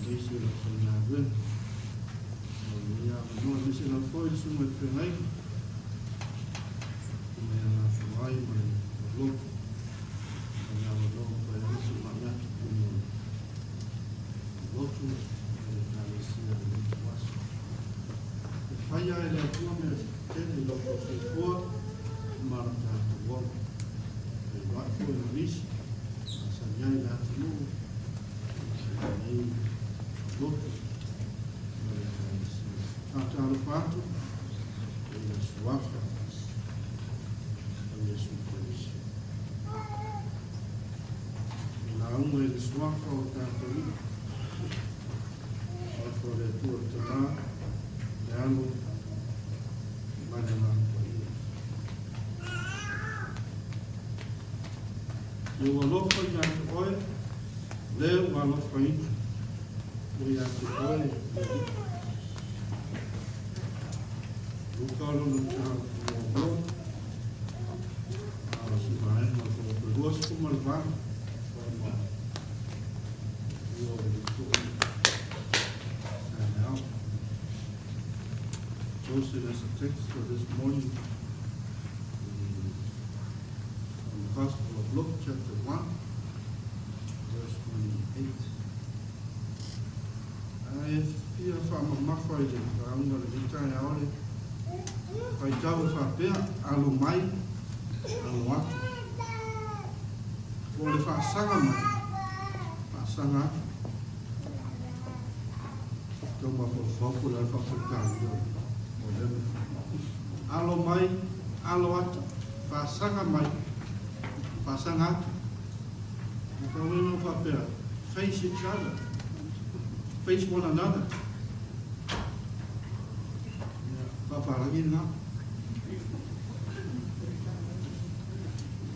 Aemaise o le aufaigaluega mo lenei avanoa, aemaise lava foi le Susuga i le Feagaiga i le alafua ai ma le loto ma le avanoa ua mafai ai ona timai atu i totonu o le lotu ma le Ekalesia i lenei ituaso. E faia e le Atua mea tetele i lo outou soifua ma lo tatou ola. Feiloai foi ma nisi, masani ai le atunuu lenei lotu ma le Ekalesia. Faatalofa atu i le suafa o Iesu Keriso. E lauga i le suafa o tatou uma, suafa o le Atua le Tama, le Alo ma le Agaga Paia. I ou alofa ia te oe, le ua alofaina, ua ia te oe le Alii. Luka lona mataupu muamua, a o se vaega o le 28, ma ua o le foi taeao. Chosen as a text for this morning from the Gospel of Luke, chapter 1, verse 28. Ae fia faamamafa i le lauga o lenei taeao le faitau e faapea, alo mai, alo atu. Po o le faasaga mai, faasaga atu. Tau mafaufau po o le a le faa-Peretania o lea mea. Alo mai, alo atu, faasaga mai, faasaga atu. Matauina o faapea, face each other, face one another. Faapalagi lena.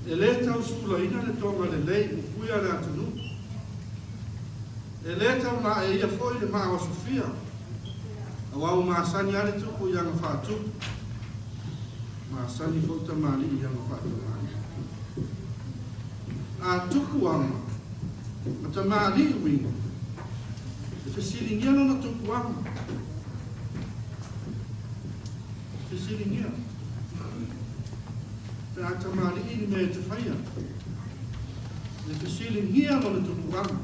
E le tau sulaina le toga lelei upuia le atunuu. E le tau laeia foi le maa o Sofia, aua ua masani lava le tupu i aga faatupu, masani foi tamalii i aga faatamalii. A tupu aga ma tamalii uiga, e fesiligia lona tupuaga. Fesiligia. Pe a tamalii ni mea e te faia, e fesiligia lona tupuaga.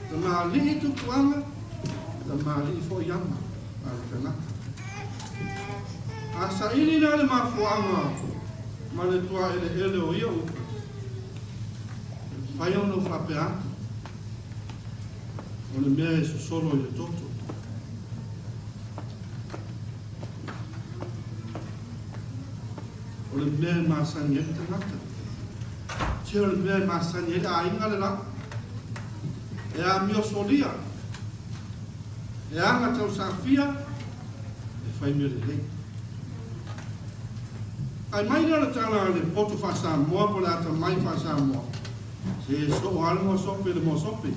Tamalii tupuaga, tamalii foi aga a le tagata. A saili la le mafuaaga ma le tuaeleele o ia upu, e mafai ona ou faapea atu, o le mea e sosolo i le toto. O le mea e masani ai le tagata. Se o le mea e masani ai le aiga le la. E amio solia, e aga tausafia, e fai mea lelei. Ae mai lea o le tala a le poto faa-Samoa po o le atamai faa-Samoa, se soo lava le moa sope i le moa sope.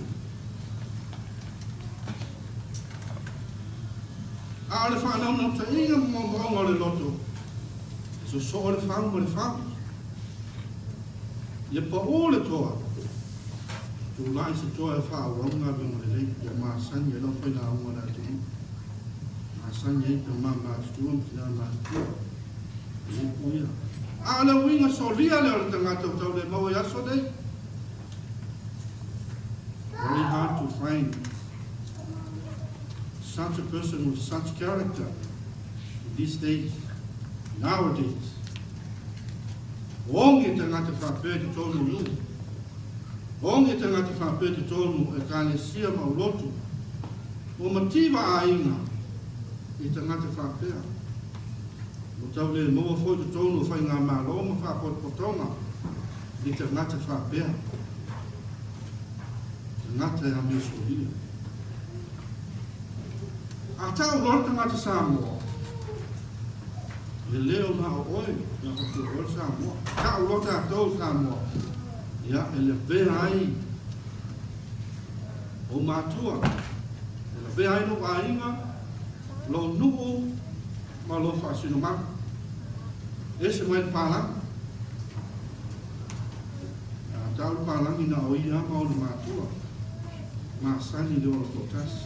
A o le faanaunautaiga ma moomooga o le loto, e sosoo le fau ma le fau. Ia pau le toa, tulai se toa e faaauau galuega lelei ua masani ai lau failauga o le atunuu. Masani ai tama matutua ma tina matutua. E upu ia. A o le uiga solia lea o le tagata ua tau le maua i aso nei. Very hard to find such a person with such character in these days, nowadays. Ogi tagata faapea i totonu o nuu. Ogi tagata faapea i totonu o ekalesia ma o lotu. Ua mativa aiga i tagata faapea. Ua tau le maua foi i totonu o faigamalo ma faapotopotoga ni tagata faapea. Tagata e amio solia. A tau loa le tagata Samoa, e le o na o oe, na o oe le Samoa. Tau loa tatou Samoa, ia e lavea ai ou matua, e lavea ai lou aiga, lou nuu ma lou faasinomaga. Ese mai le palagi. A tau le palagi na o ia ma ona matua. Masani le ola toatasi.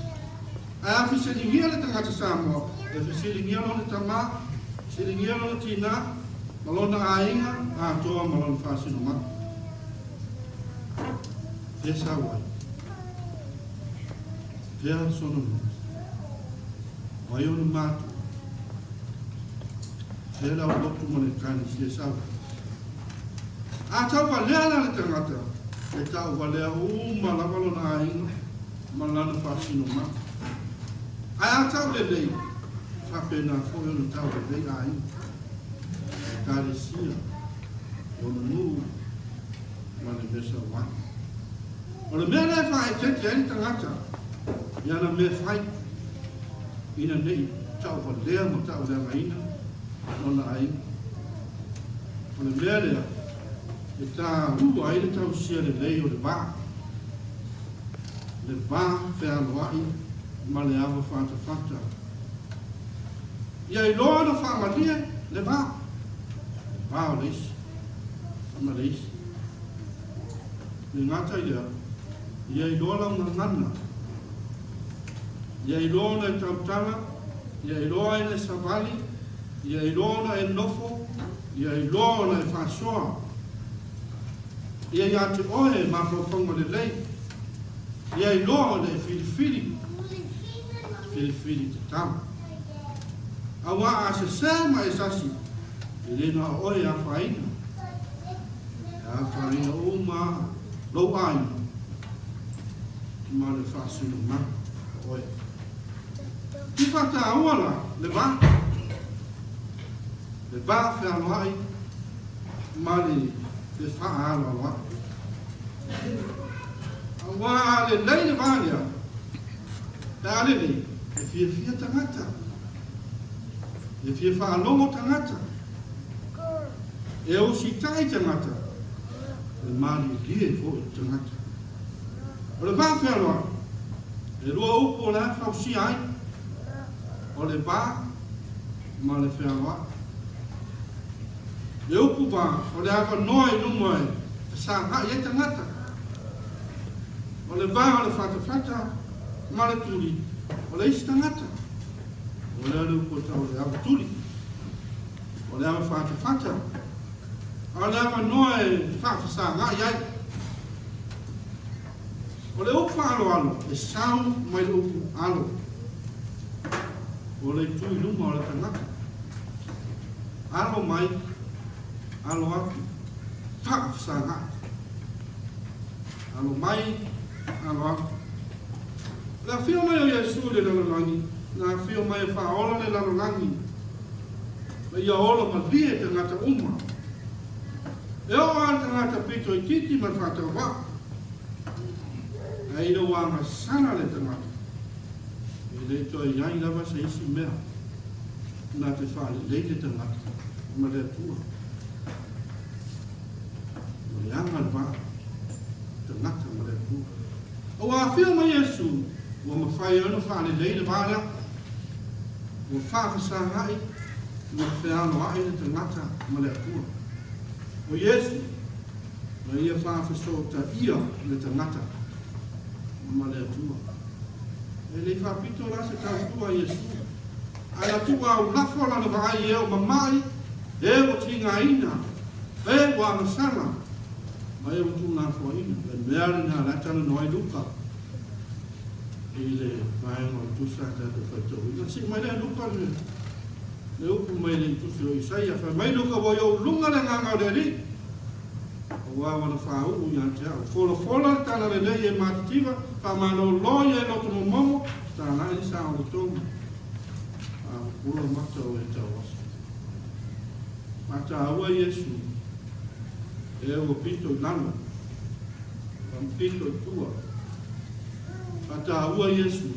Ae a fesiligia le tagata Samoa, e fesiligia lona tama, fesiligia lona tina, ma lona aiga atoa ma lona faasinomaga. Fea sau ai? Fea sona nuu? O ai ona matua? Fea le aulotu ma le Ekalesia e sau ai? A tauvalea la le tagata, e tauvalea uma lava lona aiga ma lana faasinomaga. Ae a taulelei, e faapena foi ona taulelei aiga, Ekalesia, lona nuu ma le mea sau ai. O le mea lea e faaeteete ai le tagata i ana mea fai, ina ne i tauvalea ma tauleagaina lona aiga. O le mea lea e taua ai le tausia lelei o le va, le va fealoai ma le ava fatafata. Ia iloa ona faamalie le va, le va o le isi ma le isi. Le gata i lea, ia iloa lau gagana, ia iloa ona e tautala, ia iloa ona e savali, ia iloa ona e nofo, ia iloa ona e faasoa. Ia ia te oe mafaufauga lelei, ia iloa ona e filifili, filifili tatau. Auā a sesē ma e sasi, e le na o oe e afaina, e afaina uma lou aiga ma le faasinomaga o oe. I faataua la le va, le va fealoai ma le fefaaloaloai. Auā a lelei le va lea, pe a lelei, e fiafia tagata, e fia faalogo tagata, e usitai tagata, e malilie foi tagata. O le va fealoai, e lua upu o le a fausia ai, o le va ma le fealoai. Le upu va, o le avanoa i luma e fesagai ai tagata. O le va o le fatafata ma le tuli o le isi tagata. O lea le upu e tau o le ava tuli. O le ava fatafata, a o le avanoa e faafesagai ai. O le upu faaaloalo, e sau mai le upu alo. O le itu i luma o le tagata. Alo mai, alo atu, faafesagai. Alo mai, alo atu. O le afio mai o Iesu i le lalolagi, na afio mai e faaola le lalolagi, ma ia ola malie tagata uma. E oo lava le tagata pito itiiti ma le faatauvaa, ae ina ua agasala le tagata, e le toe i ai lava se isi mea na te faalelei le tagata ma le Atua. Ua leaga le va tagata ma le Atua. A ua afio mai Iesu, ua mafai ai ona faalelei le va lea. Ua faafesagai ma fealoai le tagata ma le Atua. O Iesu, na ia faafesootaia le tagata ma le Atua. E le i faapito la se tautua a Iesu, ae na tuuaulafo lana vaai i e o mama'i, e ua tigaina, e ua agasala, ma e ua tuulafoaina. O le mea lena la e talanoa ai Luka i le vaega o le tusi a tatou faitauina. Sii mai lea Luka le le upu mai le tusi o Isaia, fai mai Luka, ua i ou luga le agaga o le Alii, aua ua na faauu ia te au. Folafola le tala lelei e matitiva, faamalolo ia e loto momomo, talai le saolotoga, faapupula mata o e tauaso. Faataua Iesu, e ua pito i lalo, ua pito i tua. Faataua Iesu,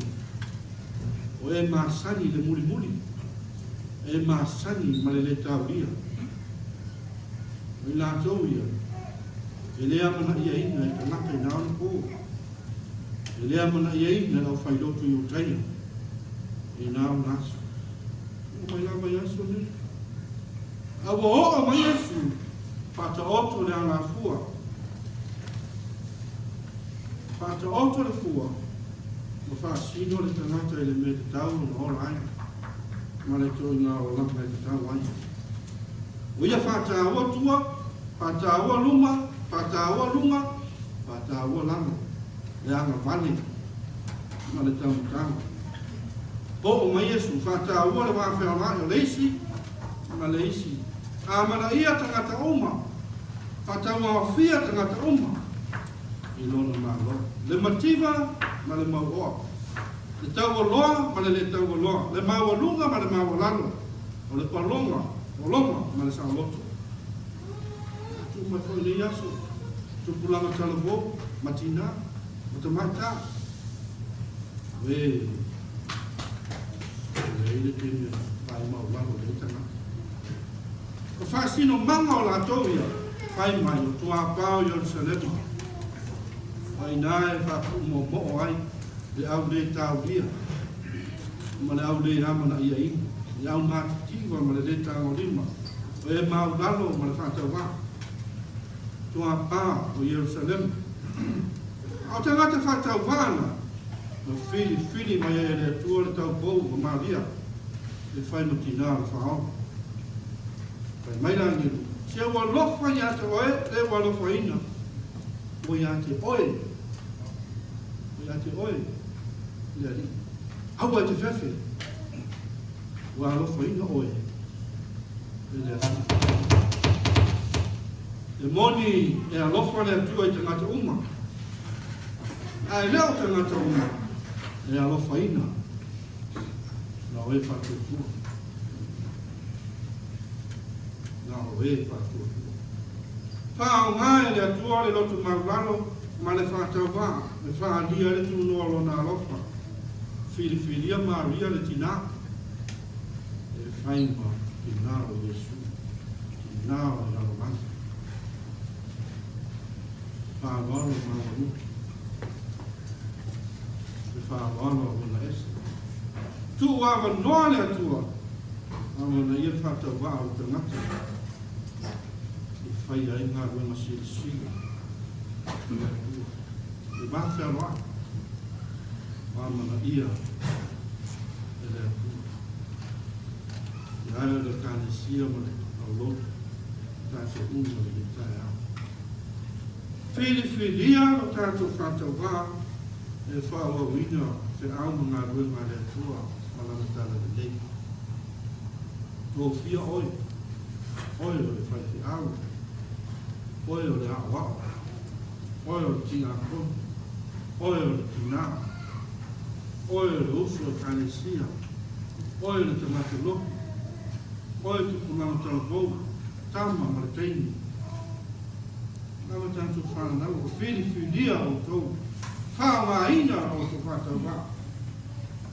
o e masani i le mulimuli, e masani ma le lē taulia. O i latou ia, e le amanaiaina e tagata i na ona pō, e le amanaiaina e le aufailotu i Utaia i na ona aso. Oo mai lava i aso nei. A ua oo mai Iesu, faataoto le alafua. Faataoto le fua ma faasino le tagata i le mea e tatau ona ola ai ma le ituaiga olaga e tatau ai. Ua ia faataua tua, faataua luma, faataua luga, faataua lalo, le agavale ma le taumataga. Po'o mai Iesu, faataua le va feaoga'i o le isi ma le isi. Amanaia tagata uma, faatauaofia tagata uma i Lona Malo. Le mativa ma le mauoa, le taualoa ma le le taualoa, le maualuga ma le maualalo, o le paloga, pologa ma le saoloto. Tuu mai foi i lenei aso, tupulaga talavou ma tinā ma tamaitai. E leai le taimi e vaai maualalo i lenei tagata. O faasinomaga o latou ia, fai mai o tuapā o Ierusalema, a inā e faapuumoomoo ai le au lē taulia ma le au lē amanaiaina, le au matitiva ma le lē tagolima, o e maulalo ma le faatauvaa, tuapā o Ierusalema. A o tagata faatauvaa na, na filifili mai ai e le Atua le taupou o Maria e fai ma tinā o le Faaola. Fai mai le agelu, Se ua alofa ia te oe le ua alofaina, ua ia te oe, ua ia te oe le Alii. Aua e te fefe, ua alofaina oe e le Alii. E moni e alofa le Atua i tagata uma, ae le o tagata uma e alofaina na o e faatuatua. Na o e faatuatua. Faaaoga e le Atua le loto maulalo ma le faatauvaa e faaalia ai le tunoa o Lona alofa. Filifilia Maria le tinā e fai ma tinā o Iesu, tinā o le lalolagi. Faaaloalo maualuga. Le faaaloalo a uiga ese. Tuu avanoa le Atua amanaia le faatauvaa o le tagata e faia ai galuega silasila i le Atua. E va fealoai o amanaia e le Atua. E ai o le Ekalesia ma le aulotu tatou uma i lenei taeao. Filifilia lo tatou faatauvaa e faaauauina feau ma galuega a le Atua ma Lana Talalelei. Tofia oe, oe o le faifeau, oe o le aoao, oe o le tiakono, oe o le tinā, oe o le uso Ekalesia, oe o le tagata lotu, oe tupulaga talavou, tama ma le teine, lava tatou fanau ua filifilia outou, faaaogaina la outou faatauvaa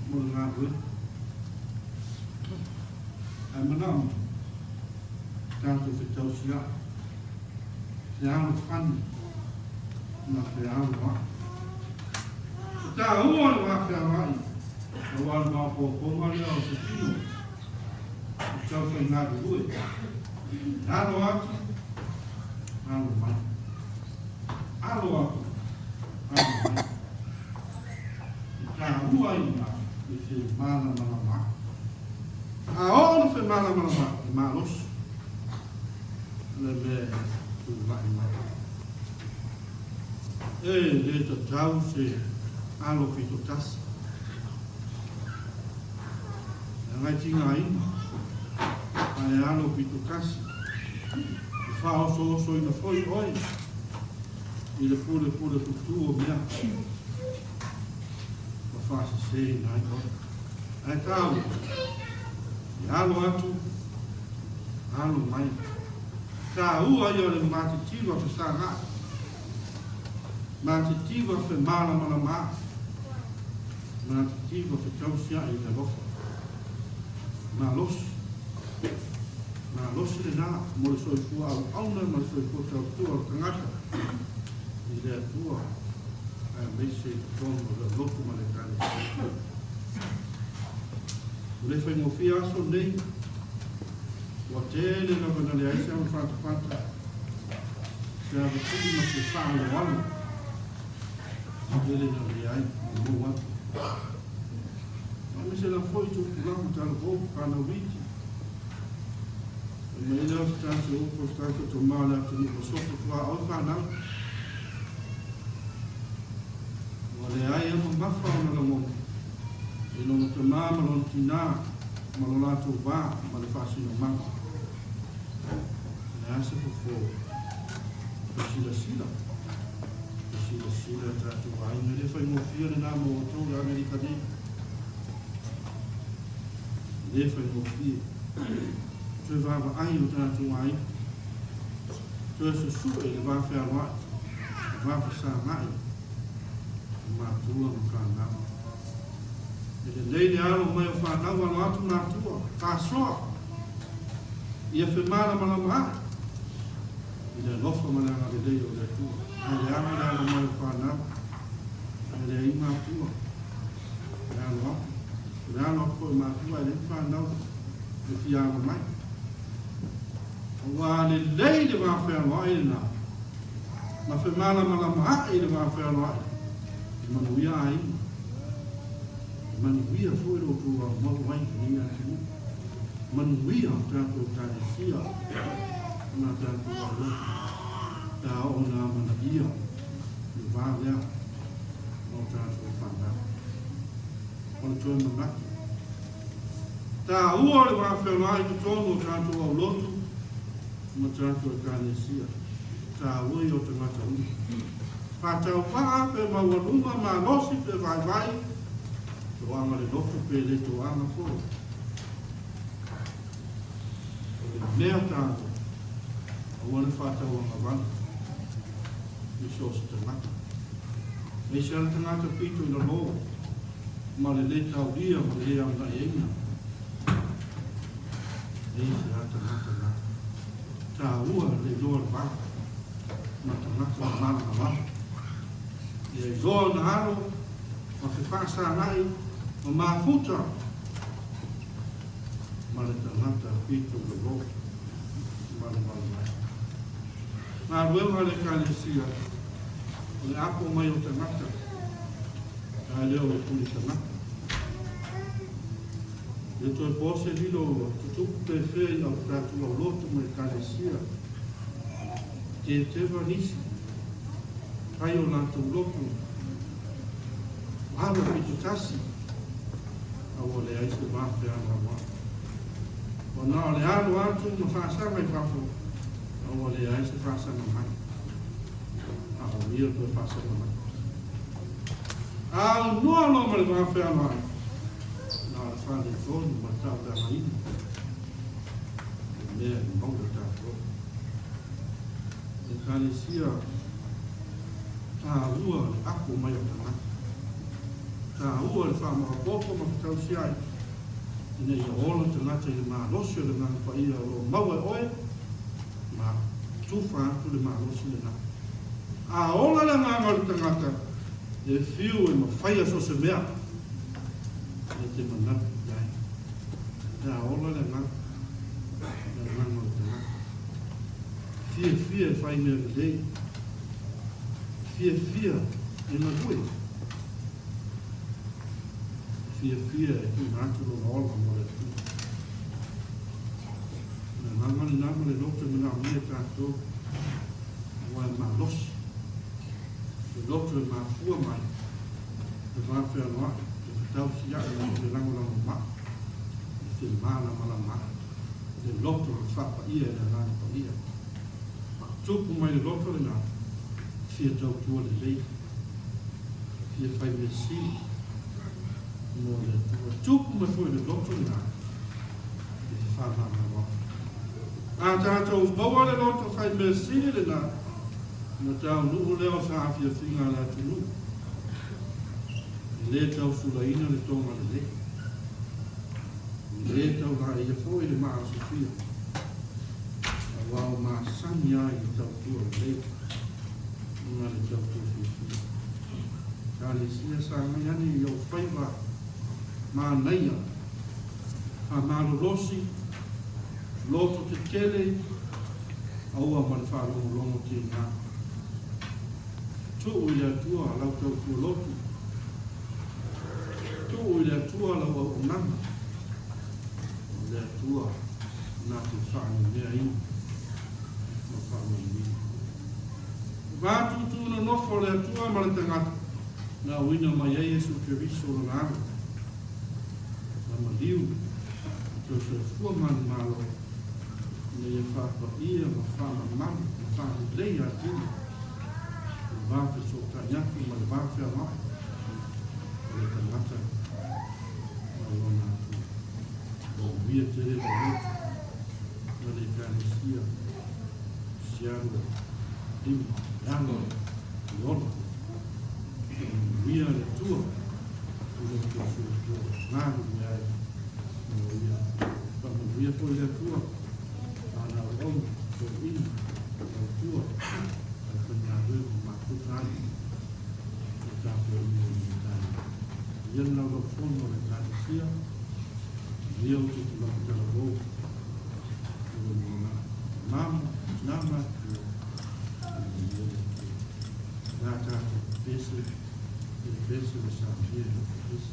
mo le galuega. Ae manao mai, tatou fetausiai, fealofani ma fealoai. E taua le va fealoai aua le maopoopoga lea o se tino e taufai galulue. Alo atu, alo mai. Alo atu, alo mai. E taua ai i ina le femalamalama. A oo na femalamalama, e malosi le mea e tulai mai. E le tatau se alo pitotasi. Leaga e tigaina, a e alo pitotasi, e faaosoosoina foi oe i le pulepule tutū o mea ma faaseseina ai oe. Ae taua, e alo atu, alo mai. Taua ia o le matitiva fesaga'i, matitiva femalamalama'i, matitiva fetausia'i i le alofa. Malosi, malosi lenā mo le soifua auauna ma le soifua tautua o le tagata i le Atua aemaise i totonu o le lotu ma le Ekalesia. Ua le faigofie aso nei. Ua tele lava na leai se ava fatafata, se ava tuu ma se faaaloalo Tele ina leai ma mou atu. Aemaise lava foi tupulaga talavou, fanau iti. Fai mai lea o se tasi o upu o se tasi o tama o le atunuu ua sopo tuaoi fanau. Ua leai a mamafa ona lagona i lona tama ma lona tinā ma lo latou va ma le faasinomaga. O le a se fofo? Toe silasila, toe silasila e tatou aiga. E le faigofie lena mo outou i Amerika nei. E le faigofie. Toe vaavaai o tatou aiga. Toe susue le va fealoai, le va fesagai o matua ma fanau. E lelei le alo mai o fanau alo atu matua, faasoa, ia femalamalama ae i le alofa ma le agalelei o le Atua. Ae leaga le alo mai o fanau, ae leai matua, le alo atu, le alo atu foi o matua ae leai fanau e fia alo mai. Ua lelei le va fealoai lena, ma femalamalama ae i le va fealoai, e manuia aiga, e manuia foi lo outou aumau ai i lenei atunuu, manuia o tatou Ekalesia ma tatou aulotu, pe a oo ina amanaia le va lea ma o tatou fanau. O le toe manatu taua o le va fealoai i totonu o tatou aulotu ma tatou Ekalesia, taua ia o tagata uma. Faatauvaa pe maualuga, malosi pe vaivai, toaga le loto pe le toaga foi. O le mea taua, aua le faatauagavale i so o se tagata. Aemaise lava le tagata pito i lalo ma le le taulia ma le le aona'iaina. Aemaise lava tagata na taua le iloa le va ma tagata na malamalama. Ia iloa ona alo ma fefaasaga'i ma mafuta ma le tagata pito i lalo ma le vaivai. Galuega a le Ekalesia o le apo mai o tagata, ae le o le pule tagata. Le toe po se lilo ua tutupu pe fea i au tatou aulotu ma Ekalesia, teteva nisi, fai o latou loto, alo pito tasi, a ua leai se va fealoaloai. Ua na o le alo atu ma faasaga i fafo, a ua leai se faasaga mai. A o ia toe faasaga mai. A aunoa loa ma le va fealoai, na o le faaletonu ma le tauleagaina le mea e maua tatou. Ekalesia taua le apo mai o tagata. Taua le faamaopoopo ma fetausiai ina ia ola tagata i le malosi o le Agaga Paia o lo o maua e oe ma tufa atu le malosi lena. A ola le agaga o le tagata, e fiu e mafaia so o se mea e te manatu i ai. Pe a ola le agaga, le agaga o le tagata. Fiafia e fai mea lelei. Fiafia e galue. Fiafia e tuuina atu lona ola mo le Atua. O le agaga lena ma le loto e manaomia e tatou, aua e malosi. Le loto e mafua mai, le va fealoai, le fetausiai ma le felagolagomai, le femalamalamaai, le loto o le faapaia i le Agaga Paia. Tupu mai le loto lena, fia tautua lelei, fia fai mea sili mo le Atua. Tupu mai foi le loto lena i le fefaamagaloai. A tatou maua le loto fai mea sili lena, ona taunuu lea o saafiafiga a le atunuu. E le tausulaina le toga lelei, e le taulaia foi le maaosofia. Aua ua masani lava i le tautua lelei ma le tautua fiafia. Ekalesia sagai ane i ou faiva manaia, faamalolosi, loto tetele, aua ma le faalogologo tēnā. Tuu i le Atua lau tautua lotu. Tuu i le Atua lau auaunaga. O le Atua na te faananeaina ma faamanuia. Va tutu nonofo le Atua ma le tagata na auina mai ai Iesu Keriso lona Alo. Na maliu ma toe soifua manumalo ina ia faapaia ma faamamalu ma faaleleia atili le va fesootai atu ma le va feaoai o le tagata ma lona Atua. Manuia tele lau lotu ma le Ekalesia Sialo lima e ala i le ola. Manuia le Atua i lo outou soifua galulue ai mo ia. Faamanuia foi le Atua i ana auauna, toeaiina, faletua, aufaigaluega ma mafuta ai le tapuaiga i lenei taeao. Ia le Laulau-Fono a le Ekalesia, manuia outou tulaga talavou i le lumanai. Mama, tina matutua, faamanuia le Atua. O le a tatou pepese, pepese le saunia i le pepese.